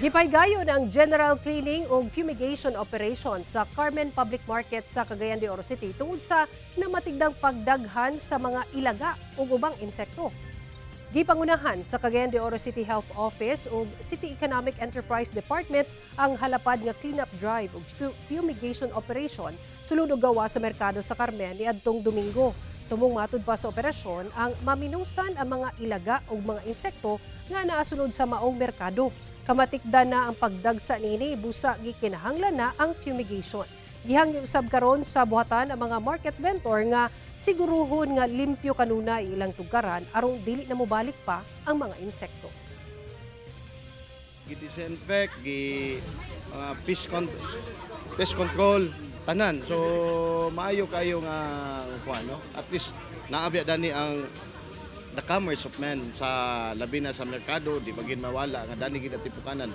Gipahigayon ang general cleaning ug fumigation operation sa Carmen Public Market sa Cagayan de Oro City tungod sa namatigdang pagdaghan sa mga ilaga ug ubang insekto. Gipangunahan sa Cagayan de Oro City Health Office ug City Economic Enterprise Department ang halapad nga cleanup drive ug fumigation operation sulod og gawa sa merkado sa Carmen niadtong Domingo. Tumong matud pa sa operasyon ang maminusan ang mga ilaga ug mga insekto nga naasulod sa maong merkado. Kamatikdan na ang pagdagsa niini, busa gikinahanglan na ang fumigation. Gihangyo usab karon sa buhatan ang mga market vendor nga siguruhon nga limpyo kanunay ilang tugkaran aron dili na mobalik pa ang mga insekto. Gi-disinfect, gi mga pest control tanan. So maayo kayo nga kuan, no. At least naabya dani ang the commerce of men sa labi na sa merkado, di magin mawala nga dani gid tipukanan.